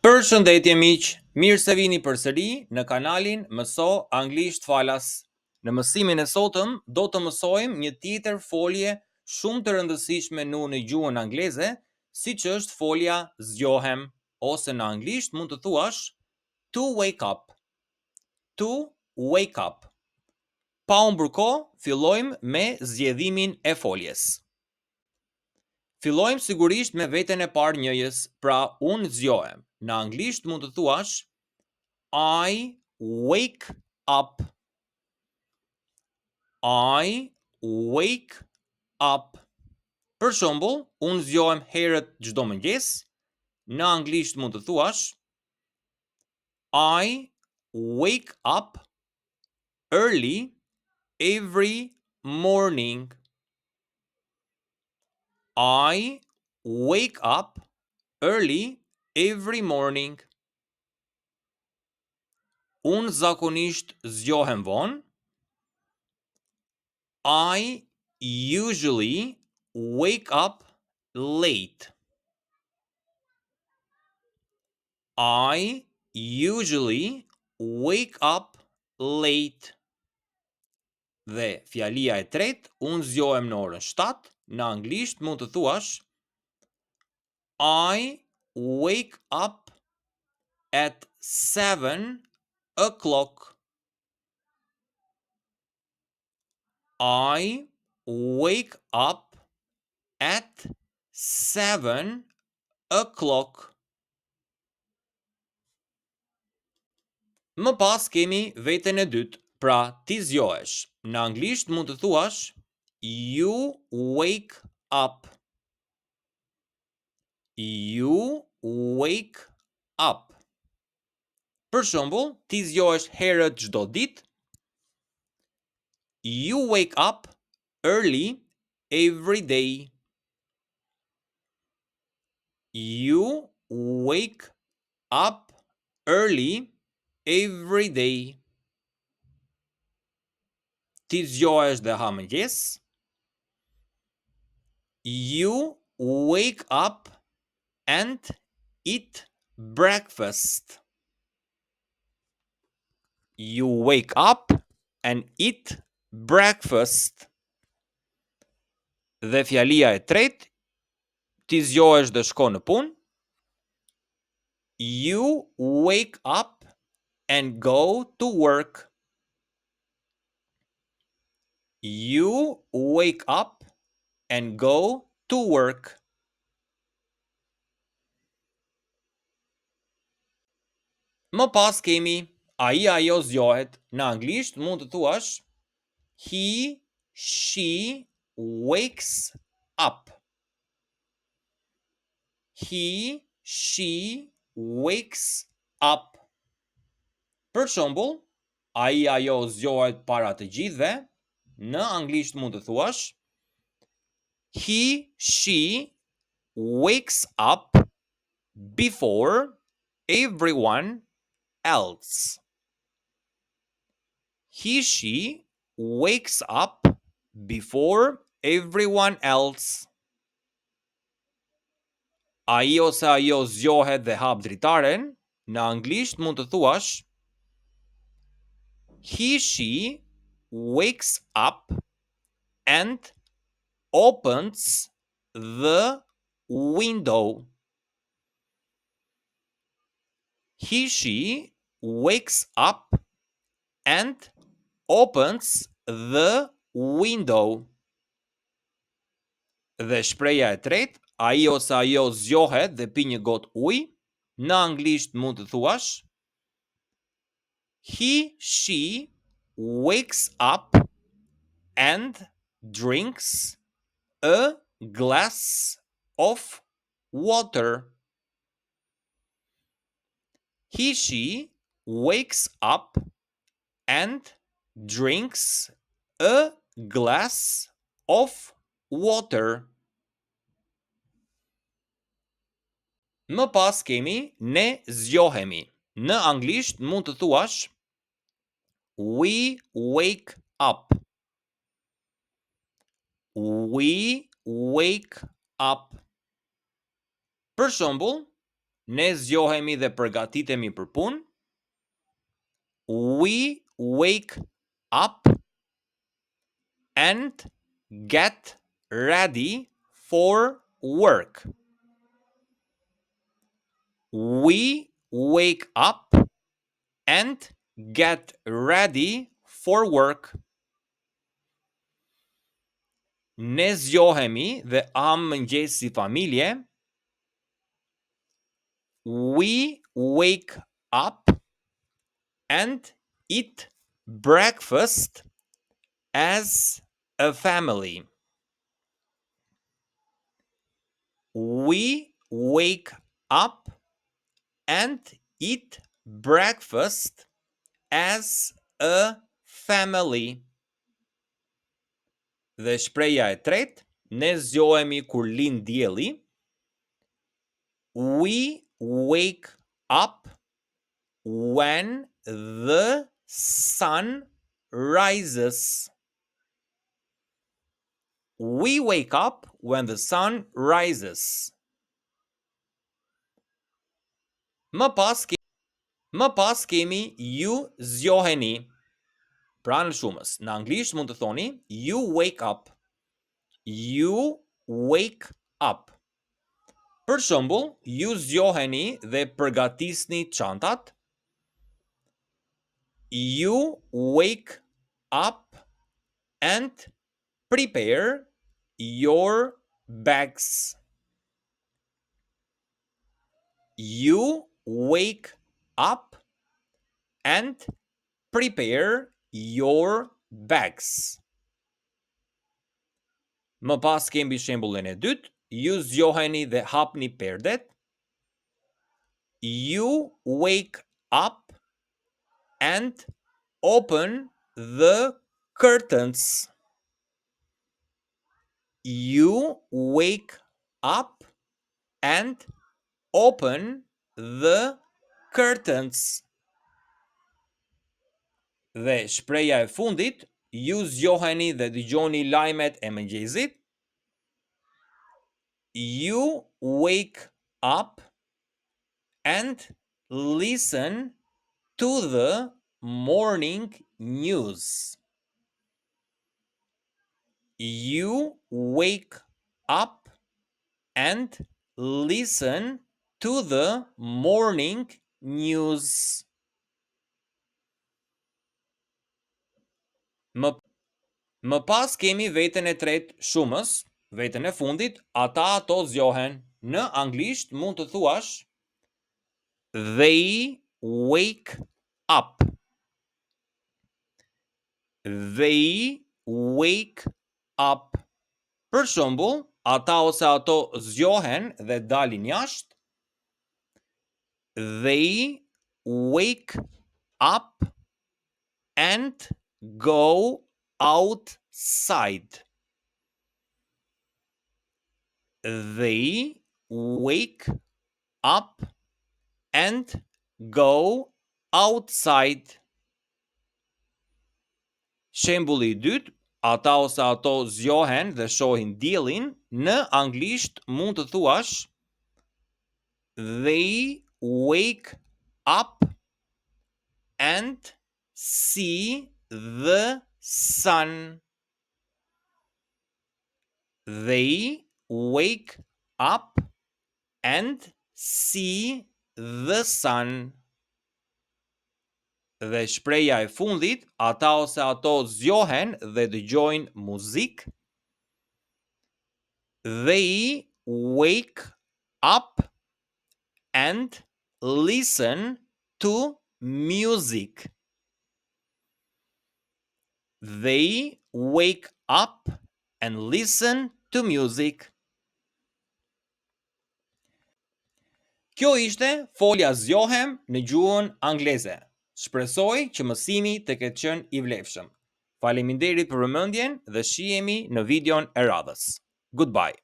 Përshëndetje miq, mirë se vini përsëri në kanalin Mëso Anglisht Falas. Në mësimin e sotëm do të mësojmë një tjetër folje shumë të rëndësishme në në gjuhën angleze, siç është folja zgjohem ose në anglisht mund të thuash to wake up. To wake up. Pa humbur kohë, fillojmë me zgjedhimin e foljes. Fillojmë sigurisht me veten e parë njëjës, pra unë zgjohem. Në anglisht mund të thuash I wake up. I wake up. Për shembull, unë zgjohem herët çdo mëngjes. Në anglisht mund të thuash I wake up early every morning. I wake up early every morning. Unë zakonisht zgjohem vonë. I usually wake up late. I usually wake up late. Dhe fjalia e tretë, unë zgjohem në orën 7, në anglisht mund të thuash I wake up at 7 o'clock. I wake up at 7 o'clock. Më pas kemi veten e dytë, pra ti zgjohesh. Në anglisht mund të thuash you wake up. You wake up. Për shembull, ti zgjohesh herët çdo ditë. You wake up early every day. You wake up early every day. Ti zgjohesh dhe ha mëngjes. You wake up and eat breakfast. You wake up and eat breakfast. Dhe fjalia e tretë, ti zgjohesh dhe shkon në punë. You wake up and go to work. You wake up and go to work. Më pas kemi ai ajo zgjohet. Në anglisht mund të thuash he she wakes up. He she wakes up. Për shembull, ai ajo zgjohet para të gjithëve. Në anglisht mund të thuash he she wakes up before everyone else. He she wakes up before everyone else. Ai ose ajo zgjohet dhe hap dritaren, në anglisht mund të thuash he she wakes up and opens the window. He she wakes up and opens the window. Dhe shprehja e tretë, ai ose ajo zgjohet dhe pi një gotë ujë, në anglisht mund të thuash he she wakes up and drinks a glass of water. He she wakes up and drinks a glass of water. Më pas kemi ne zgjohemi. Në anglisht mund të thuash we wake up. We wake up. Për shembull, Ne zgjohemi dhe përgatitemi për punë. We wake up and get ready for work. We wake up and get ready for work. Ne zgjohemi dhe hamë mëngjes si familje. We wake up and eat breakfast as a family. We wake up and eat breakfast as a family. Dhe shprehja e tretë, ne zgjohemi kur lind dielli. We wake up when the sun rises. We wake up when the sun rises. Më pas më pas kemi ju zgjoheni. Pra në shumës. Në anglisht mund të thoni you wake up. You wake up. Për shembull, ju zgjoheni dhe përgatisni çantat. You wake up and prepare your bags. You wake up and prepare your bags. Më pas kemi shembullin e dytë, ju zgjoheni dhe hapni perdet. You wake up and open the curtains. You wake up and open the curtains. Dhe shprehja e fundit, ju zgjoheni dhe dëgjoni lajmet e mëngjesit. You wake up and listen to the morning news. You wake up and listen to the morning news. Më, më pas kemi vetën e tretë shumës, vetën e fundit, ata ato zgjohen. Në anglisht mund të thuash they wake up. They wake up. Për shembull, ata ose ato zgjohen dhe dalin jashtë. They wake up and go outside. They wake up and go outside. Shembulli i dytë, ata ose ato zgjohen dhe shohin diellin, në anglisht mund të thuash they wake up and see the sun. They wake up and see the sun. Dhe shprehja e fundit, ata ose ato zgjohen dhe dëgjojnë muzikë. They wake up and listen to music. They wake up and listen to music. Kjo ishte folja zgjohem në gjuhën angleze. Shpresoj që mësimi të ketë qenë i vlefshëm. Faleminderit për vëmendjen dhe shihemi në videon e radhës. Goodbye.